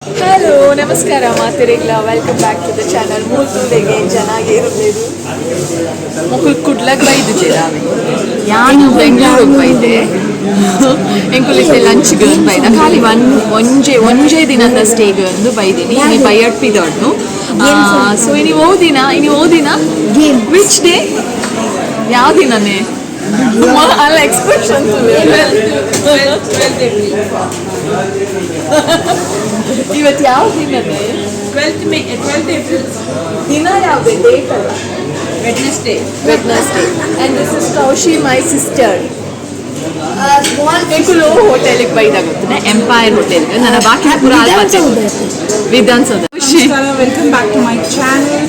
Hello, ನಮಸ್ಕಾರ ಮಾತಿರಿಗ್ಲ. Welcome back to the channel. ಮೂತೂಲೆಗೆ ಚೆನ್ನಾಗಿರలేదు. ಮೊಕುಲ್ ಕುಡ್ಲಕ್ ಬೈದಿದ್ದೀರ. ಯಾನು ಬೆಂಗಳೂರಿಗೆ ಬೈದೆ, ಎಂಕುಲಿತ್ತೆ ಲಂಚ್ಗೆ ಬೈದ. ಖಾಲಿ ಒನ್ ಒಂಜೆ ಒಂಜೇ ದಿನದ ಸ್ಟೇಗೆ ಒಂದು ಬೈದೀನಿ. ಇನಿ ಬೈಯಟ್ಪಿದೊಡ್ನು. ಸೊ ಇನಿ ಓದಿನ, ಇನಿ ಓದಿನ. Which day? ಯಾವ ದಿನನೇ ಅಲ್ಲ, ಎಕ್ಸ್ಪ್ರೆಷನ್. ಇವತ್ತು ಯಾವ ದಿನನೇ? 12th May, 12th April. ದಿನ ಯಾವುದೇ ಡೇಟ್ ಅಲ್ಲ. Wednesday. Wednesday. And this is Kaushi, my sister. ಎಂಕುಲು ಹೋಟೆಲಿಗೆ ಬೈದ ಗೊತ್ತನೆ, ಎಂಪೈರ್ ಹೋಟೆಲ್. ನನ್ನ ಬಾಕಿ ಪೂರ Vidhana Soudha. Cauchy. Welcome back to my channel.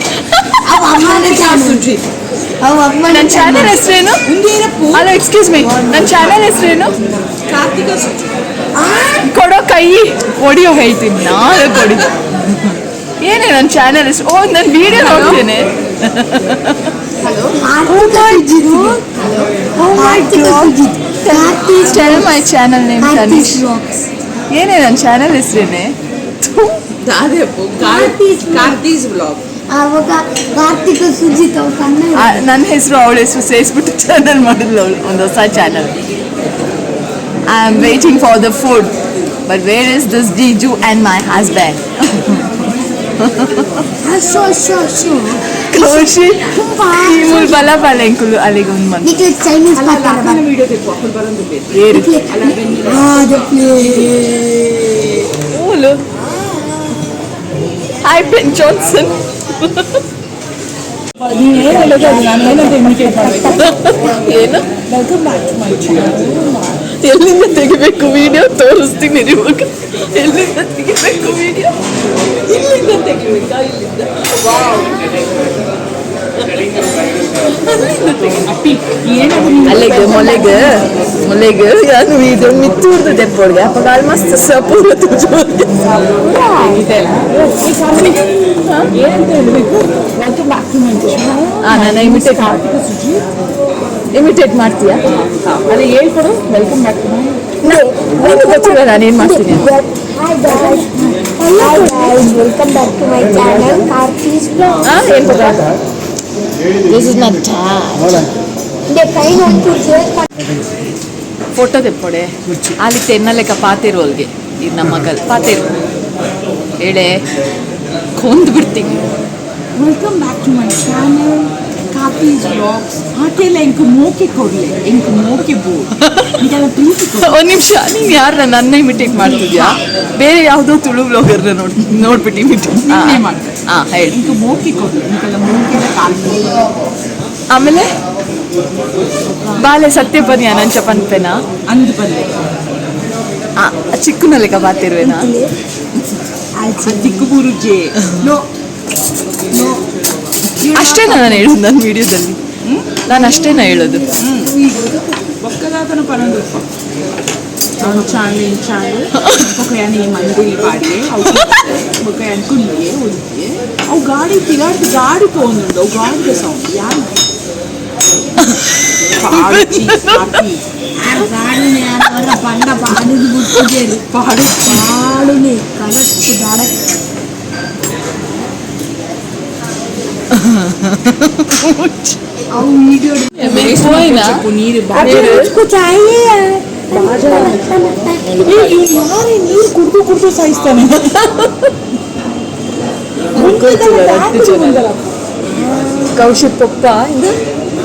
Sujit. ನನ್ನ ಚಾನೆಲ್ ಹೆಸರೇನು? ಅಲ್ಲ, ಎಕ್ಸ್ಕ್ಯೂಸ್ ಮೀ, ನನ್ನ ಚಾನೆಲ್ ಹೆಸರೇನು? ಕಾರ್ತಿಕ ಸುಜಿತ್. ಕೊಡೋ ಕೈ, ಒಡಿಯೋ ಹೇಳ್ತೀನಿ ನಾನು. ಕೊಡಿ. ಏನೇ ನನ್ನ ಚಾನೆಲ್ ಹೆಸರು? ಓ, ನನ್ನ ವಿಡಿಯೋ ನೋಡ್ತೇನೆ. Tell my channel name, Tanish. ಏನೇ ನನ್ನ ಚಾನೆಲ್ ಹೆಸರೇನೆ? ಕಾರ್ತೀಸ್ ವ್ಲಾಗ್. ಆವಾಗ ಕಾರ್ತಿಕ ಸುಜಿತ್ ಅವ್ರು ಕನ್ನಡ. ನನ್ನ ಹೆಸರು ಅವಳ ಹೆಸರು ಸೇರಿಸ್ಬಿಟ್ಟು ಚಾನಲ್ ಮಾಡಿದ್ಲು ಅವಳು, ಒಂದು ಹೊಸ channel. I am waiting for the food, but where is this Diju and my husband? Show show show. Kaushi, ಈ ಮೂಲ ಬಲ ಬಲ ಎಂಕುಲು ಅಲ್ಲಿಗೆ ಒಂದು ಮಂತ್. ನಿಖಿಲ್ ಚೈನೀಸ್ ಪಾತ್ರ. ವಿಡಿಯೋ ತೆಪ್ಪು ಅಕ್ಕುಲ್ ಬರೋದು ಬೇಕು. ಏರು? ಅದು. ಮೂಲು. Hi Ben Johnson. ನೀನು ಏನು ಹೇಳೋದು ಅದು ನಾನು ಏನಂತ ಇಮಿಟೇಟ್ ಮಾಡಬೇಕು? ಏನು? Welcome back to my channel. ಎಲ್ಲಿಂದ ತೆಗಿಬೇಕು ವಿಡಿಯೋ? ತೋರಿಸ್ತೀನಿ ಇವಾಗ. ಎಲ್ಲಿಂದ ತೆಗಿಬೇಕು ವಿಡಿಯೋ? ಇಲ್ಲಿಂದ ತೆಗಿಬೇಕಾ? ಇಲ್ಲಿಂದ? ಅಲ್ಲಿಂದ ತೆಗಿ. ಅಪ್ಪಿ, ಏನಾದ್ರು ನೀನು ಅಲ್ಲಿಗೆ ಮೊಲೆಗ್ ಮೊಲೆಗ್ ಯಾನು ಇದು ಮಿತ್ತೂರ್ದು ದೆಪ್ಪೊಡ್ಗೆ ಅಪ್ಪಗ ಅಲ್ಲಿ ಮಸ್ತ್ ಸಪೂರ ತುಜೋರ್ಗೆ. ಏನಂತ ಹೇಳಬೇಕು? Welcome back to my channel. ಆ, ನಾನು imitate Karthika Sujit. Imitate ಮಾಡ್ತೀಯಾ? ಅದೇ ಹೇಳ್ಕೊಡು, welcome back to my ನೀನು ಗೊತ್ತಿಲ್ಲ ನಾನೇನು ಮಾಡ್ತೀನಿ ಅಂತ. Hi guys, hi guys, welcome back to my channel, Karthik's vlog. ಆ, ಏನ್ ಗೊತ್ತಾ? This is my dad. ಇದೆ ಕೈ ಒಂಚೂರು ಸೇರ್ಕೊಂಡು. ಫೋಟೋ ತೆಪ್ಪೊಡೆ. ಅಲ್ಲಿ ತೆನ್ನಲೆಕ್ಕ ಪಾತೇರು ಅಲ್ಗೆ ಇದು ನಮ್ಮ ಮಗಲ್ ಪಾತೇರು ಹೇಳೆ, ಕೊಂದು ಬಿಡ್ತೀನಿ. Welcome back to my channel, Karthi's vlogs. ಆಟೆಲ್ಲ ಎಂಕ್ ಮೋಕೆ ಕೊಡ್ಲೆ, ಎಂಕ್ ಮೋಕೆ ಬೋರ್ಡ್ ಇದೆಲ್ಲ ಪ್ರೀತಿ ಕೊಡ್ಲೆ. ಒಂದ್ ನಿಮಿಷ, ನೀನ್ ಯಾರ? ನನ್ನ ಇಮಿಟೇಟ್ ಮಾಡ್ತಿದ್ಯಾ, ಬೇರೆ ಯಾವುದೋ ತುಳು ಬ್ಲಾಗರ್ನ ನೋಡ್ ನೋಡ್ಬಿಟ್ಟು ಇಮಿಟೇಟ್? ನಿನ್ನೆ ಮಾಡ್ದೆ. ಹಾ, ಹೇಳಿ. ಎಂಕ್ ಮೋಕೆ ಕೊಡ್ಲೆ, ಎಂಕೆಲ್ಲ ಮೋಕೆಲ್ಲ ಕಾಲ್. ಆಮೇಲೆ ಬಾಲೆ ಸತ್ಯ ಬನ್ನಿ ಅನಂಚ ಪನ್ಪೆನ. ಅಂದು ಬಂದೆ. ಚಿಕ್ಕನಲೆಕ್ಕ ಬಾತಿರುವೆನಾ? ಚಿಕ್ಕಬೂರು J no no. ಅಷ್ಟೇನಾ ನಾನು ಹೇಳೋದು? ನನ್ನ ವಿಡಿಯೋದಲ್ಲಿ ನಾನು ಅಷ್ಟೇನಾ ಹೇಳೋದು? ಒಕ್ಕದಾತನ ಪನೊಂದು ಅವನು ಚಾಂಡ್ ಚಾಂಡ್ ಬೊಕ ಯಾನ್ ಈ ಮಂದಿಲ್ ಪಾಡಿಯೆ ಅವು. ಬೊಕ ಯಾನ್ ಕುಂಡಿಯೆ ಉಂಟಿಯೆ. ಅವು ಗಾಡಿ ತಿರಾಡ್ದು ಗಾಡಿ ಪೋವೊಂದುಂಡು. ಅವು ಗಾಡಿದ ಸೌಂಡ್ ಯಾನ್ ಪಾಡುಚಿ ಕಾರ್ತಿ. ಆ ಗಾಡಿನ ಯಾರು ಪಂಡ ಪಾಡುದು ಬಿಟ್ಟಿದ್ದೇನೆ. ಪಾಡು. ಪಾಡುನೆ ಕರೆಕ್ಟ್ ದಾಡ. ಅವು ವಿಡಿಯೋ. చెప్పు ನೀರು ಬಾರಿ. उसको चाहिए. ಯಾರೇ ನೀರು ಕುಡ್ದು ಕುಡ್ದು ಸಾಯಿಸ್ತಾನೆ. ಕೌಶಿಕ್ ಪೊಪ್ಪ, ಇದು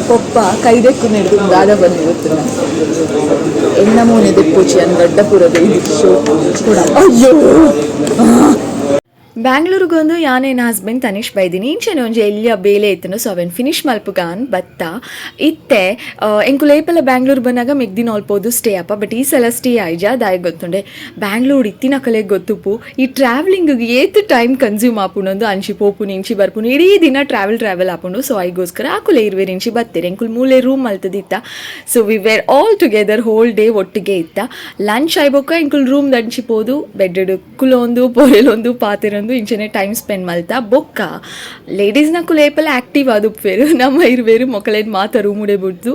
ಪೊಪ್ಪ ಕೈದೆಕ್ಕು ನೆಡ್ದು ದಾದ ಬಂದು ಗೊತ್ತಿಲ್ಲ. ಎನ್ನ ಮೋನೆ ದೆಪ್ಪುಚಿ ಅನ್ ದೊಡ್ಡಪುರದ ಇದು ಶೋ. ಅಯ್ಯೋ. ಬ್ಯಾಂಗ್ಳೂರಿಗೊಂದು ಯಾನೇನ ಹಸ್ಬೆಂಡ್ ತನಿಷ್ ಬೈದಿನಿ. ಇಂಚೆನೆ ಒಂಜಿ ಎಲ್ಲಿಯ ಬೇಲೆ ಇತ್ತನು, ಸೊ ಅವೆನ್ ಫಿನಿಶ್ ಮಲ್ಪುಗಾನ್ ಬತ್ತ ಇತ್ತೆ. ಎಂಕುಲು ಏಪಲ ಬ್ಯಾಂಗ್ಳೂರ್ ಬಂದಾಗ ಮೆಗ್ದಿನ ಅಲ್ಪೋದು ಸ್ಟೇ ಅಪ್ಪ. ಬಟ್ ಈ ಸಲ ಸ್ಟೇ ಆಯ್ಜ. ದಾಯ ಗೊತ್ತುಂಡೆ, ಬ್ಯಾಂಗ್ಳೂರ್ ಇತ್ತಿನಕಲೆಗ್ ಗೊತ್ತುಪ್ಪು ಈ ಟ್ರಾವೆಲಿಂಗ್ ಏತ್ ಟೈಮ್ ಕನ್ಸ್ಯೂಮ್ ಆಪುಂಡೊಂದು. ಅಂಚಿ ಪೋಪುನು, ಇಂಚಿ ಬರ್ಪುನು, ಇಡೀ ದಿನ ಟ್ರಾವೆಲ್ ಟ್ರಾವೆಲ್ ಆಪುಂಡು. ಸೊ ಐಗೋಸ್ಕರ ಆಕುಲೆ ಇರ್ವೇರ್ ಇಂಚಿ ಬತ್ತೆರ್. ಎಂಕುಲು ಮೂಲೆ room ಮಲ್ತದಿತ್ತ. So we were all together whole day ಒಟ್ಟಿಗೆ ಇತ್ತ. ಲಂಚ್ ಆಯ್ಬೊಕ್ಕ ಎಂಕುಲು ರೂಮ್ ದಂಚಿ ಪೋದು ಬೆಡ್ ಕುಲೊಂದು ಪೊರೆಲೊಂದು ಪಾತೆರೊಂದು ಇಂಚನೆ ಟೈಮ್ ಸ್ಪೆಂಡ್ ಮಲ್ತ. ಬೊಕ್ಕ ಲೇಡೀಸ್ ನಕುಲು ಏಪಲ ಆಕ್ಟಿವ್ ಆದುಪ್ಪೇರು. ನಮ್ಮ ಇರ್ವೇರು ಮೊಕಲೇನ್ ಮಾತ ರೂಮುಡೆ ಬುಡ್ದು,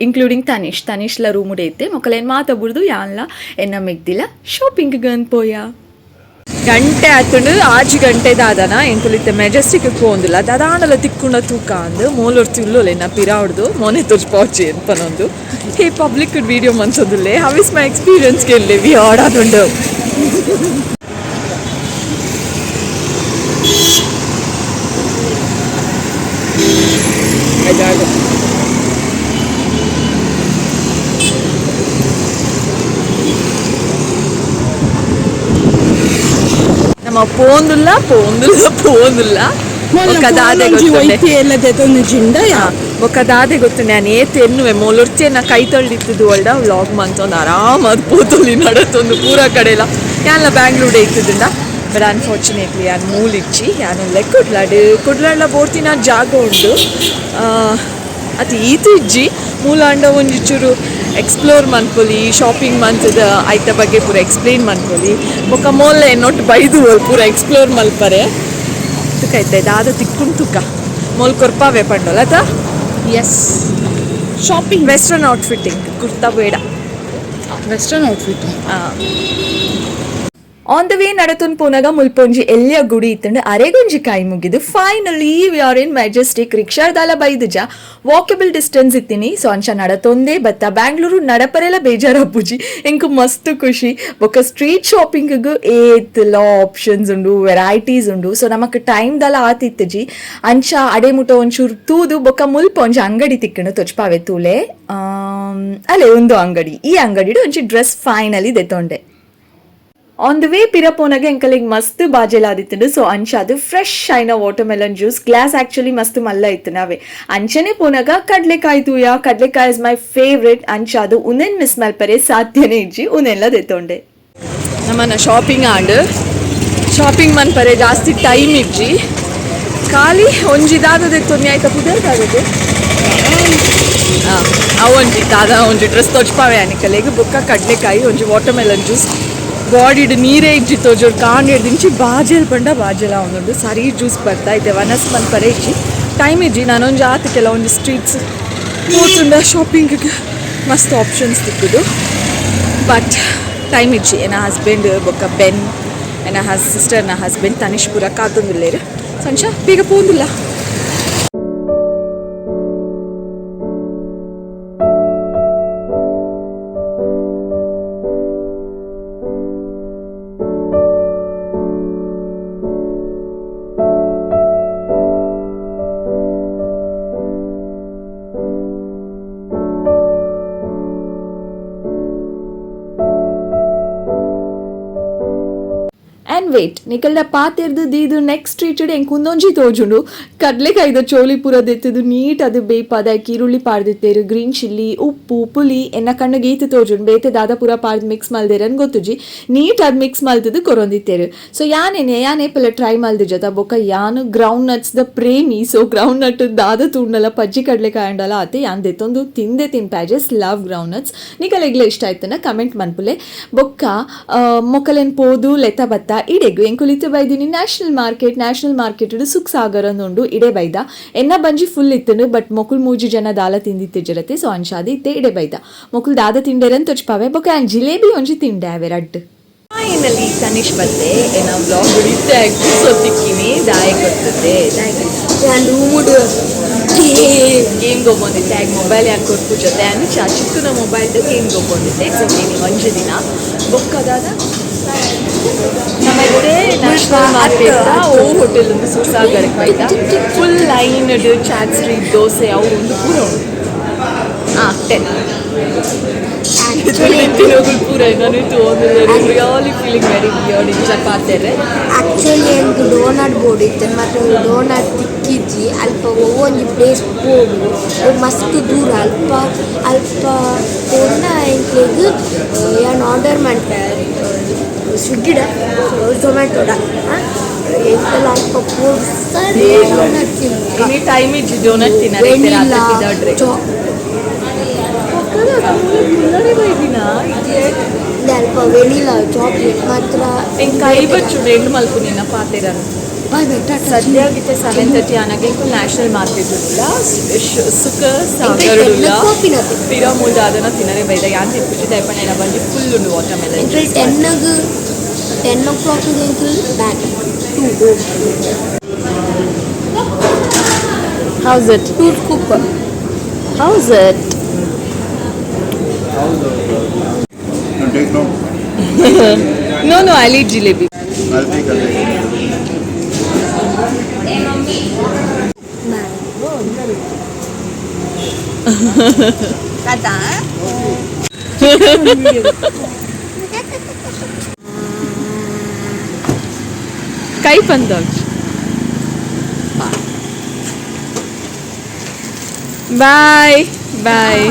ಇನ್ಕ್ಲೂಡಿಂಗ್ ತನಿಷ್. ತನಿಷ್ಲ ರೂಮುಡೆ ಇತ್ತೆ. ಮೊಕಲೇನ್ ಮಾತ ಬುಡ್ದು ಯಾನ್ಲ ಎನ್ನ ಮೆಗ್ದಿಲ್ಲ ಶಾಪಿಂಗ್ ಗಂದ್ ಪೋಯ. ಗಂಟೆ ಆತುಂಡು ಆಜಿ ಗಂಟೆ ದಾದನ ಎಂಕುಲಿತ್ತೆ ಮೆಜೆಸ್ಟಿಕ್ ಪೋಂದಿಲ್ಲ ದಾದಾಂಡಲ ತಿಕ್ಕುಂಡ ತೂಕ ಅಂದ್ ಮೋಲೊರ್ತಿ ಉಲ್ಲೋಲೆ ನಾ ಪಿರಾವ್ಡ್ದು ಮೋನೆ ತೋಜ್ ಪಾಚಿ ಪನೊಂದು. ಹೇ ಪಬ್ಲಿಕ್ ವೀಡಿಯೋ ಮನ್ಸೊಂದುಲ್ಲೆ. How is my experience ಕೇಳಲೆ V ಆಡಾದುಂಡು. ನಮ್ಮ ಪೋಂದುಲ್ಲ ಪೋಂದುಲ್ಲ ಪೋಂದುಲ್ಲ. ಬೊಕ್ಕ ದಾದೆ ಗೊತ್ತುಂಡೆ? ಬೊಕ್ಕ ದಾದೆ ಗೊತ್ತು ನಾನು ಏತ್ ಎನ್ನುವೆ ಮೋಲೊರ್ಚೆ ನಾ ಕೈ ತಳ್ಳಿತ್ತಿದ್ದು ಒಳ್ಡ ವ್ಲಾಗ್ ಮಂತೊಂದು ಆರಾಮ್ ಅದು ಪೋತೊಲಿ ನಡತೊಂದು ಪೂರ ಕಡೆಲ ಯಾನ್ಲ ಬ್ಯಾಂಗ್ಳೂಡೆ ಇತ್ತುದುಂಡ. ಬಟ್ ಅನ್ಫಾರ್ಚುನೇಟ್ಲಿ ಯಾನ್ ಮೂಲಿಚ್ಚಿ ಯಾನ್ ಉಲ್ಲೆ ಕುಡ್ಲಾಡ್ ಕುಡ್ಲಾಡ್ಲ ಬೋರ್ತಿನ ಜಾಗ ಉಂಡು. ಅತ್ ಈತ್ ಇಜ್ಜಿ ಮೂಲಾಂಡ ಒಂಜಿ ಚೂರು ಎಕ್ಸ್ಪ್ಲೋರ್ ಮನ್ಪೊಲಿ, ಶಾಪಿಂಗ್ ಮಂತದ ಐತ ಬಗ್ಗೆ ಪೂರ ಎಕ್ಸ್ಪ್ಲೇನ್ ಮನ್ಪೊಲಿ. ಬೊಕ್ಕ ಮೋಲೆ not ಬೈದು ಪೂರ ಎಕ್ಸ್ಪ್ಲೋರ್ ಮಲ್ಪರೆ. ತುಕ ಐತೆ ದಾದ ತಿಕ್ಕುಂಡು ತುಕ ಮೋಲ್ ಕೊರ್ಪಾವೆ ಪಂಡೋಲ ಅತ. Yes, shopping. Western outfitting kurta ಬೇಡ. Western outfit. On the way ನಡತೊಂದು ಪೋನಾಗ ಮುಲ್ಪೊಂಜಿ ಎಲ್ಯ ಗುಡಿ ಇತ್ತಂಡು ಅರೆಗೊಂಜಿ ಕೈ ಮುಗಿದು finally we are in Majestic. ರಿಕ್ಷಾದಾಲ ಬೈದುಜ, ವಾಕಬಲ್ ಡಿಸ್ಟೆನ್ಸ್ ಇತ್ತೀನಿ. ಸೊ ಅಂಚ ನಡತೊಂದೇ ಬತ್ತ. ಬ್ಯಾಂಗ್ಳೂರು ನಡಪರೆಲ ಬೇಜಾರಪ್ಪುಜಿ, ಎಂಕು ಮಸ್ತ್ ಖುಷಿ. ಬೊಕ್ಕ ಸ್ಟ್ರೀಟ್ ಶಾಪಿಂಗ್ ಏತ್ ಲಾ ಆಪ್ಷನ್ಸ್ ಉಂಡು, ವೆರೈಟೀಸ್ ಉಂಡು. ಸೊ ನಮಕ್ ಟೈಮ್ ದಾಲ ಆತಿತ್ತಜಿ. ಅಂಚ ಅಡೆ ಮುಟ ಒಂಚೂರು ತೂದು ಬೊಕ್ಕ ಮುಲ್ಪ ಒಂಜಿ ಅಂಗಡಿ ತಿಕ್ಕಣು ತೊಚ್ಪಾವೆ ತೂಲೆ. ಅಲೆ ಒಂದು ಅಂಗಡಿ, ಈ ಅಂಗಡಿಡು ಒಂಜಿ ಡ್ರೆಸ್ ಫೈನಲಿ ದೆತ್ತೊಂಡೆ. ಆನ್ the way ಪಿರ ಪೋನಾಗ ಎಂಕಲೆಗ್ ಮಸ್ತ್ ಬಾಜೆಲಾದಿತ್ತುಂಡು. ಸೊ ಅಂಚ ಅದು fresh ಆಯ್ನ water melon juice glass actually ಮಸ್ತ್ ಮಲ್ಲ ಇತ್ತು ನಾವೇ. ಅಂಚನೆ ಪೋನಾಗ ಕಡ್ಲೆಕಾಯಿ ತೂಯ, ಕಡ್ಲೆಕಾಯಿ is my favourite. ಅಂಚ ಅದು ಉನೆನ್ ಮಿಸ್ ಮಲ್ಪರೆ ಸಾಧ್ಯನೇ ಇಜ್ಜಿ, ಉನೆಲ್ಲ ದೆತ್ತೊಂಡೆ. ನಮ್ಮನ್ನ ಶಾಪಿಂಗ್ ಆಂಡ್ ಶಾಪಿಂಗ್ ಮನ್ಪರೆ ಜಾಸ್ತಿ ಟೈಮ್ ಇಜ್ಜಿ. ಖಾಲಿ ಒಂಜಿ ದಾದದೆತ್ತೊಂದು ಆಯ್ತಾ ಪುದರ್ದಾಗದು ಅವು ಒಂಜಿ ದಾದ ಒಂಜಿ ಡ್ರೆಸ್ ತೊಚ್ಪಾವೆ ಅನಿಕಲೆಗ್. ಬೊಕ್ಕ ಕಡ್ಲೆಕಾಯಿ, ಒಂಜಿ ವಾಟರ್ ಮೆಲನ್ ಜ್ಯೂಸ್. ಬಾಡಿಡ್ ನೀರೇ ಇಜ್ಜಿ ತೋಜೋಡು. ಕಾಂಡ್ ದಿಂಚಿ ಬಾಜೆಲ್ ಪಂಡ ಬಾಜೆಲ ಒಂದೊಂದು ಸರಿ ಜ್ಯೂಸ್ ಬರ್ತಾ ಐತೆ. ವನಸ್ ಮನ್ಪರೆ ಇಜ್ಜಿ, ಟೈಮ್ ಇಜ್ಜಿ. ನಾನೊಂಜಿ ಆತ ಕೆಲವೊಂಜಿ ಸ್ಟ್ರೀಟ್ಸ್ ಪೋತುಂಡ ಶಾಪಿಂಗಿಗೆ ಮಸ್ತ್ ಆಪ್ಷನ್ಸ್ ತಿಕ್ಕುದು, ಬಟ್ ಟೈಮ್ ಇಜ್ಜಿ. ಎನ್ನ ಹಸ್ಬೆಂಡ್ ಬೊಕ್ಕ ಬೆನ್ ಎನ್ನ ಹಸ್ ಸಿಸ್ಟರ್ನ ಹಸ್ಬೆಂಡ್ ತನಿಷ್ ಪೂರ ಕಾತೊಂದುಲ್ಲೇರು. ಸಂಚ ಬೇಗ ಪೋಂದುಲ್ಲ. ಆ್ಯಂಡ್ ವೇಟ್, ನಿಕಲ್ಡ ಪಾತೆರ್ದು ದೀದು ನೆಕ್ಸ್ಟ್ ಸ್ಟ್ರೀಟ್ ಎಂಕ್ ಉಂದೊಂಜಿ ತೋಜುಂಡು. ಕಡ್ಲೆಕಾಯ್ದ ಚೋಲಿ ಪೂರ ದೆತ್ತದು ನೀಟ್ ಅದು ಬೇಪಾದ ಈರುಳ್ಳಿ ಪಾಡ್ದಿತ್ತೇರು, ಗ್ರೀನ್ ಚಿಲ್ಲಿ, ಉಪ್ಪು, ಪುಲಿ. ಎನ್ನ ಕಣ್ಣು ಗೀತು ತೋಜುಂಡು. ಬೇತೆ ದಾದ ಪೂರ ಪಾಡ್ದು ಮಿಕ್ಸ್ ಮಲ್ದೇರನ್ ಗೊತ್ತುಜಿ. ನೀಟ್ ಅದು ಮಿಕ್ಸ್ ಮಲ್ತದು ಕೊರೊಂದಿತ್ತೇರು. ಸೊ ಯಾನೇನೆ ಯಾನ್ ಏಪಲ ಟ್ರೈ ಮಲ್ದಿಜತ. ಬೊಕ್ಕ ಯಾನು ground nuts the Premi. So ground nut ದಾದ ತೂಂಡಲ ಪಜ್ಜಿ ಕಡ್ಲೆಕಾಯಿ ಅಂಡಲ ಅತೆ ಯಾನ್ ದೆತ್ತೊಂದು ತಿಂದೆ ತಿನ್ಪೆ. I just love ground nuts. ನಿಕಲೆಗ್ಲ ಇಷ್ಟ ಆಯ್ತನ ಕಮೆಂಟ್ ಮನ್ಪುಲೆ. ಬೊಕ್ಕ ಮೊಕಲೆನ್ ಪೋದು ಲೆತ ಬತ್ತ ಇಡೆಗು ಎಂಕುಲಿತ್ತೆ ಬೈದಿನಿ national market. National market Sukh Sagar ಉಂಡು, ಇಡೆ ಬೈದ. ಎನ್ನ ಬಂಜಿ ಫುಲ್ ಇತ್ತನು, ಬಟ್ ಮೊಕುಲ್ ಮೂಜಿ ಜನ ದಾಲ ತಿಂದಿತ್ತೆ ಜರತೆ. ಸೊ ಅಂಶಾದಿ ಇತ್ತೆ ಇಡೆ ಬೈದ. ಮೊಕುಲ್ ದಾದ ತಿಂಡೆರನ್ ತೊಚ್ಪಾವೆ. ಬೊಕ್ಕ ಜಿಲೇಬಿ ಒಂಜಿ ತಿಂಡೆ ಅವೆ ರಡ್ಡ್. ಫೈನಲಿ ತನಿಷ್ ಬತ್ತೆ. ಏನ ಬ್ಲಾಗ್ ಇತ್ತೆ ಸೊತ್ತಿಕ್ಕಿನಿ ದಾಯ ಕೊಡ್ತದೆ. ರೂಮುಡು ಗೇಮ್ ಗೊಬ್ಬೊಂದಿತ್ತೆ. ಆಗ ಮೊಬೈಲ್ ಯಾಕೆ ಕೊರ್ಪು ಜೊತೆ ಅನ್ನು ಚಿಕ್ಕನ ಮೊಬೈಲ್ ಗೇಮ್ ಗೊಬ್ಬೊಂದಿತ್ತೆ. It's okay, ನೀವು ಒಂಜಿ ದಿನ ಬೊಕ್ಕದಾದ ನಮ್ಮತ್ತೆ ನ್ಯಾಷನಲ್ ಮಾರ್ಕೆಟ್ ಓ ಹೋಟೆಲ್ ಒಂದು ಸುಸಾಗರಕ್ಕೆ ಬೈದ. Full line chaat street dosa ಅವು ಒಂದು ಪೂರ ಉಂಟು. ಹಾಂ, 10 ಪೂರ ನಾನು ರಿಯಲಿ ಫೀಲಿಂಗ್ ವೆರಿ ವಿಯರ್ಡ್ ಇಂಚ ಪಾತೆರೆ. ಆ್ಯಕ್ಚುಲಿ ಎಂಕ್ ಡೋನಟ್ ಬೋರ್ಡ್ ಇತ್ತು ಮತ್ತು ಡೋನಟ್ ತಿಕ್ಕಿಜ್ಜಿ. ಅಲ್ಪ ಒವ್ವೊಂಜಿ ಪ್ಲೇಸ್ ಪೋಡು, ಅವು ಮಸ್ತ್ ದೂರ. ಅಲ್ಪ ಅಲ್ಪ ಪೋಂಡ ಎಂಕ್ಲೆಗ್ ಯಾನ್ ಆರ್ಡರ್ ಮನ್ಪೆ ಸ್ವಿಗ್ಗಿಡ ಝೊಮ್ಯಾಟೋಡ. ಎಂಕಲ್ಲ ಅಲ್ಪ ಪೋಡು ಸರಿ ಡೋನಟ್ ತಿನ್ಕ. ಎನಿ ಟೈಮ್ ಇಜ್ಜಿ ಡೋನಟ್ ತಿನ್ನರೆ. ವೆನಿಲಾ ಚಾ ಅಲ್ಪ ವೆನಿಲಾ ಚಾಕ್ಲೇಟ್ ಮಾತ್ರ. ಎಂಕ್ ಕೈ ಬಚ್ಚು ಎಂಡ್ ಮಲ್ಪು ನಿನ್ನ ಪಾತೆರನು. Bye bye, tata. ಸದ್ಯಾಗಿತ್ತೆ 7:30 ಆನಾಗ ನ್ಯಾಷನಲ್ ಮಾರ್ಕೆಟ್ ಉಲ್ಲ, ಸುಖ ಸಾಗರ್ ಉಲ್ಲ. ಕೋಪಿನತೆ. ಪಿರ ಮೂಲ್ ದಾದನ ತಿನ್ನರೆ ಬೈದ. ಯಾನ್ ತಿನ್ಪುಜಿ ದಯಪಣ್ಣ ಬಂಜಿ ಫುಲ್ ಉಂಡು ವಾಟರ್ ಮೆಲನ್. ಎಂಕ್ಲೆ 10ಗ್. 10 o'clock ಎಂಕುಲು back to home. How's it? Two scoop. How's it? No, take no. No, I'll eat jalebi. I'll take, I'll take. ಕೈ ಬಂದವ್. Bye boy.